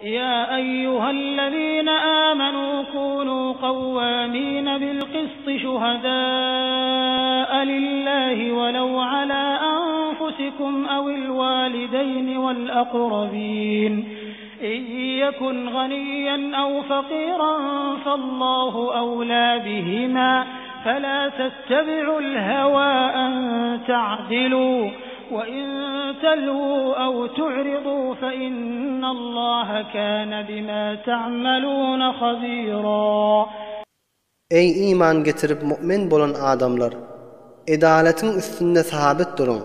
Ýa eýýuhellezine âmenû kûnû kawwâmîne bil-kysty şuhedâe lillâhi welew alâ enfusikum ewil-wâlideyni wel-akrabîn. In ýekun ganiýen ew fakîran fallâhu ewlâ bihimâ felâ tettebi'ul hewâ en te'dilû we in telwû ew tu'ridû fe innallâhe kâne bimâ te'melûne habîrâ. Eý, iman getirip mu'min bolan adamlar! Edaletiň üstünde sabyt duruň!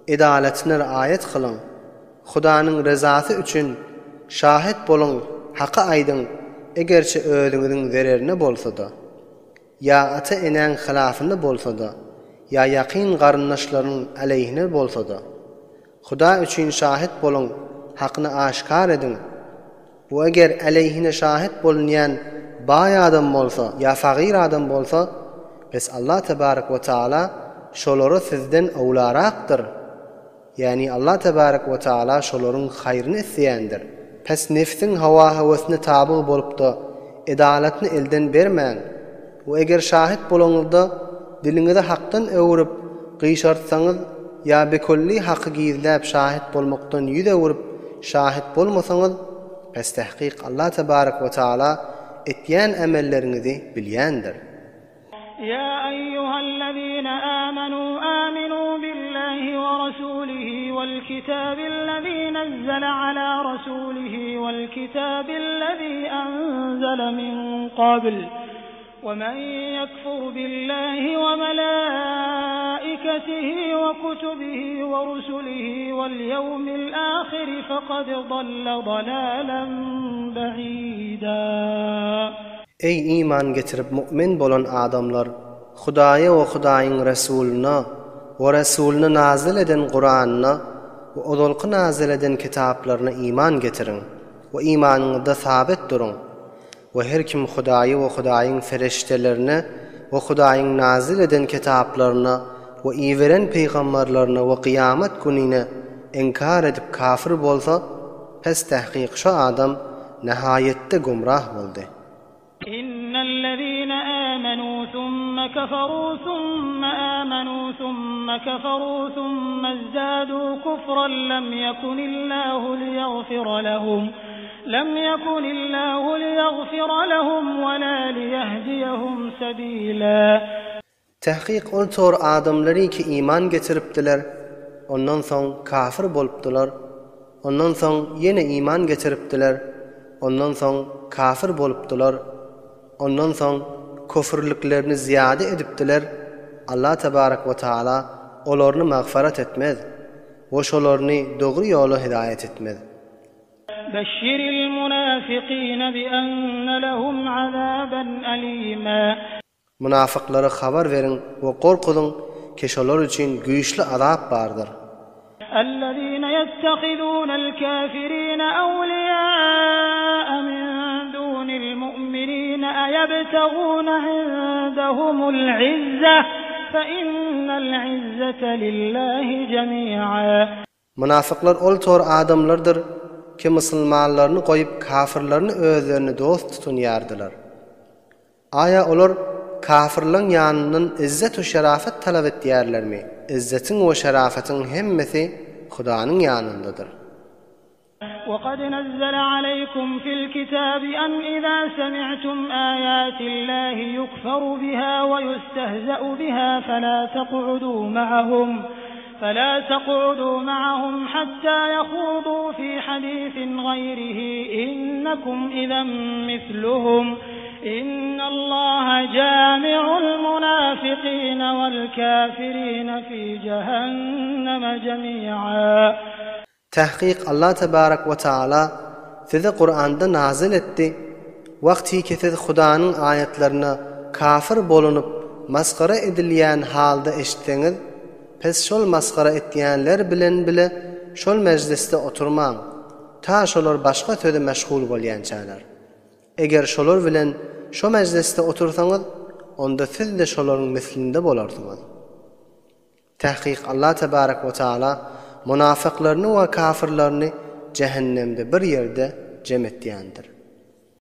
Edaletine raýat kylyň! Hudanyň rezasy üçin şahyt boluň, haky aýdyň, egerçe özüňiziň zererine bolsa-da, ýa ata-enäň hylafyna bolsa-da, ýa ýakyn garyndaşlaryň aleýhine bolsa-da. Huda üçin şahyt boluň, hakyny aşkar ediň! Bu eger aleýhine şahyt bolunýan baý adam bolsa ýa fagyr adam bolsa, pes Allah tebarek we taala şolara sizden owlarakdyr. Ýagny Allah tebarek we taala şolaryň haýryny isleýändir. Pes nefsiň hawa-höwesine tabyg bolupda edalatny elden bermäň. We eger şahyt bolaňyzda diliňizi hakdan öwrüp, gyşartsaňyz ýa bikülli haky gizläp şahyt bolmakdan ýüz öwrüp şahyt bolmasaňyz, pes tahkyk Allah tebarek we taala etýän emelleriňizi bilýändir. Ýa eýýuhellezine âmenû âminû billâhi we rasûlihi wel kitâbillezî nezzele alâ rasûlihi wel kitâbillezî enzele min qabl we men ýekfur billâhi we melâiketihi we kutubihi we rusulihi wel ýewmil âhiri fekad dalle dalâlen be'îdâ. Eý, iman getirip mu'min bolan adamlar! Hudaýa we Hudaýyň Resulyna we Resulyna nazyl eden Kuranyna we ozalky nazyl eden kitaplaryna iman getiriň we imanyňyzda sabyt duruň! We her kim Hudaýy we Hudaýyň fereşdelerine we Hudaýyň nazyl eden kitaplaryna we iberen pygambarlaryna we kyýamat günine inkar edip kafir bolsa, pes tahkyk şo adam Nihaýetde gümrah boldy. Innellezine âmenû thumme keferû thumme âmenû thumme keferû thumme izdâdû kufran lem yekunillâhu liýagfira lehum lem yekunillâhu liýagfira lehum we lâ liýehdiyehum sebîlâ. Tahkyk ol tor adamlary ki iman getiripdiler, ondan soň kafir bolupdylar, ondan soň ýene iman getiripdiler, ondan soň kafir bolupdylar, ondan soň köfürliklerini zyýada edipdiler, Allah tebarek we taala olaryny magfyrat etmez we şolaryny dogry ýola hidaýat etmez. Beşşiril munafikine bi enne lehum azaben elima. Mynafyklara habar beriň we gorkuzyň ki şolar üçin güýçli azap bardyr. Ellezine ýettehizunel kafirine ewliýaa min dunil mu'minine eýebtegune indehumul izzeh fe innel izzete lillahi jemi'a. Mynafyklar ol tor adamlardyr ki musulmanlaryny goýup kafyrlaryny özlerine dost tutunýardylar. Aýa olar kafyrlaň ýanyndan izzet-u şerafet talap etýärlermi? Izzetiň we şerafatyň hemmesi Hudanyň ýanyndadyr. وَقَدْ نَزَّلَ عَلَيْكُمْ فِي الْكِتَابِ أَنْ إِذَا سَمِعْتُمْ آيَاتِ اللَّهِ يُكْفَرُ بِهَا وَيُسْتَهْزَأُ بِهَا فَلَا تَقْعُدُوا مَعَهُمْ فَلَا تَقْعُدُوا مَعَهُمْ حَتَّى يَخُوضُوا فِي حَدِيثٍ غَيْرِهِ إِنَّكُمْ إِذًا مِثْلُهُمْ إِنَّ اللَّهَ جَامِعُ الْمُنَافِقِينَ وَالْكَافِرِينَ فِي جَهَنَّمَ جَمِيعًا. Tahkyk Allah tebarek we taala size Kuranda nazyl etdi, wagtyky siz Hudanyň aýatlaryna kafir bolunyp masgara edilýän halda eşitseňiz, pes şol masgara etýänler bilen bile şol mejlisde oturmaň, ta şolar başga söze meşgul bolýançalar. Eger şolar bilen şo mejlisde otursaňyz, onda siz-de şolaryň mislinde bolarsyňyz. Tahkyk Allah tebarek we taala munafyklaryny we kafirlerini jähennemde bir ýerde. jem etýändir.